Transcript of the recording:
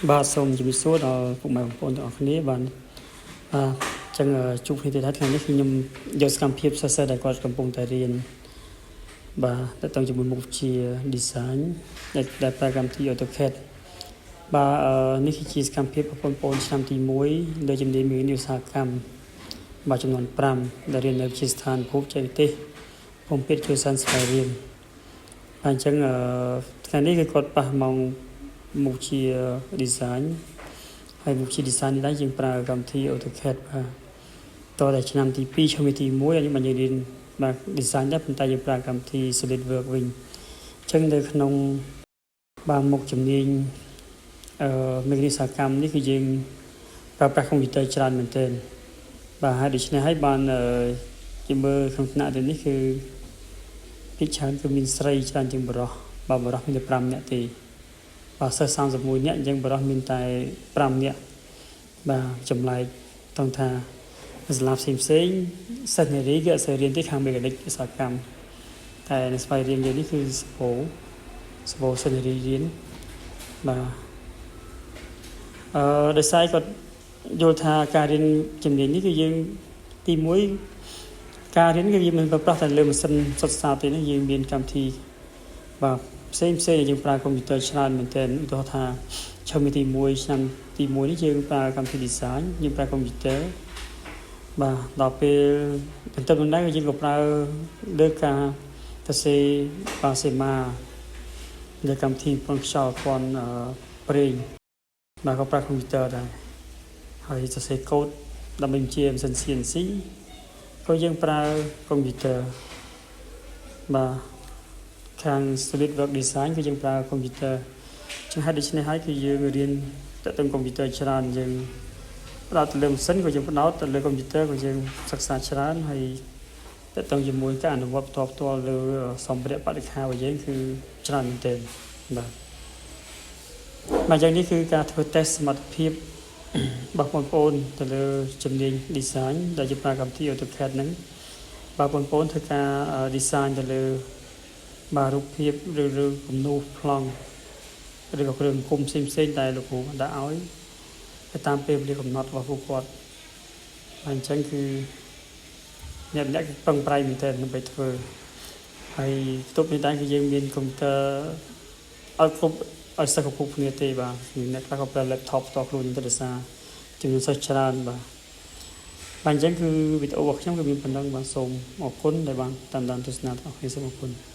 បាទសូមជម្រាបសួរដល់ពុកម៉ែបងប្អូនទាំងអស់គ្នាបាទបាទអញ្ចឹងជួបគ្នាទៀតហើយថ្ងៃនេះគឺខ្ញុំយកសកម្មភាពសិស្សៗដែលគាត់កំពុងតែរៀនបាទតទៅជាមួយមុខវិជ្ជា design ដែលប្រើកម្មវិធី AutoCAD បាទអឺនេះគឺជាសកម្មភាពបងប្អូនឆ្នាំទី1លើជំនាញមេឧស្សាហកម្មបាទចំនួន5ដែលរៀននៅវិទ្យាស្ថានភូមិបច្ចេកទេសភូមិពេទ្យជួយសានស្វាយរៀងបាទអញ្ចឹងអឺថ្ងៃនេះគឺគាត់ប៉ះម៉ោងមុខវិជ្ជា design ហើយមុខវិជ្ជា design នេះដែរយើងប្រើកម្មវិធី AutoCAD បាទតតែឆ្នាំទី2ឆ្នាំទី1អញ្ចឹងបានយើងរៀនបាទ design ដែរប៉ុន្តែយើងប្រើកម្មវិធី SolidWorks វិញអញ្ចឹងនៅក្នុងបាទមុខជំនាញអឺមេកានិកឧស្សាហកម្មនេះគឺយើងប្រើប្រាស់កុំព្យូទ័រច្រើនមែនទែនបាទហើយដូច្នេះហើយបានជាមើលក្នុងថ្នាក់ទៅនេះគឺភាគច្រើនគឺមានស្រីច្រើនជាងបុរសបាទបុរសមានតែ5នាក់ទេបាទសិស្ស31នាក់អញ្ចឹងបុរសមានតែ5នាក់បាទចម្លែកតង់ថាសាលាផ្សេងផ្សេងសិស្សនារីគេអត់សូវរៀនទេខាងមេកានិកឧស្សាហកម្មតែនៅស្វ័យរៀងយើងនេះគឺសបោសិស្សនារីរៀនបាទអឺដោយសារគាត់យល់ថាការរៀនជំនាញនេះគឺយើងទី1ការរៀនគឺយើងមិនប្រើប្រាស់តែលើម៉ាស៊ីនសុទ្ធសាធទេនេះយើងមានកម្មវិធីបាទផ្សេងផ្សេងដែលយើងប្រើកុំព្យូទ័រច្រើនមែនទែនឧទាហរណ៍ថាឆ្នាំទី1ឆ្នាំទី1នេះយើងប្រើកម្មវិធី design យើងប្រើកុំព្យូទ័របាទដល់ពេលបន្ទាប់មកដែរយើងក៏ប្រើលើការសរសេរបាសេម៉ាលើកម្មវិធីប្រងខ្យល់ពន្ធប្រេងបាទក៏ប្រើកុំព្យូទ័រដែរហើយសរសេរកូដដើម្បីបញ្ជាម៉ាស៊ីន CNC ក៏យើងប្រើកុំព្យូទ័របាទខាង SolidWorks Design គឺយើងប្រើកុំព្យូទ័រចឹងហេតុដូច្នេះហើយគឺយើងរៀនតទៅកុំព្យូទ័រច្រើនយើងផ្ដោតទៅលើម៉ាស៊ីនក៏យើងផ្ដោតទៅលើកុំព្យូទ័រក៏យើងសិក្សាច្រើនហើយតទៅជាមួយការអនុវត្តផ្ទាល់ផ្ទាល់លើសម្ភារៈបរិក្ខាររបស់យើងគឺច្រើនមែនទែនបាទបាទយ៉ាងនេះគឺការធ្វើតេស្តសមត្ថភាពរបស់បងប្អូនទៅលើជំនាញ design ដែលជាប្រើកម្មវិធី AutoCAD ហ្នឹងបាទបងប្អូនធ្វើការ design ទៅលើបាទរូបភាពឬឬគំនូរប្លង់ឬក៏គ្រឿងគុំផ្សេងផ្សេងដែលលោកគ្រូបានដាក់ឲ្យទៅតាមពេលវេលាកំណត់របស់ពួកគាត់បាទអញ្ចឹងគឺអ្នកម្នាក់គឺពឹងប្រែងមែនទែនដើម្បីធ្វើហើយបន្ទប់នេះដែរគឺយើងមានកុំព្យូទ័រឲ្យគ្រប់ឲ្យសិស្សគ្រប់គ្នាទេបាទអ្នកខ្លះក៏ប្រើ laptop ផ្ទាល់ខ្លួនទៅដោយសារចំនួនសិស្សច្រើនបាទបាទអញ្ចឹងគឺវីដេអូរបស់ខ្ញុំគឺមានប៉ុណ្ណឹងបាទសូមអរគុណដែលបានតាមដានទស្សនាទាំងអស់គ្នាសូមអរគុណ។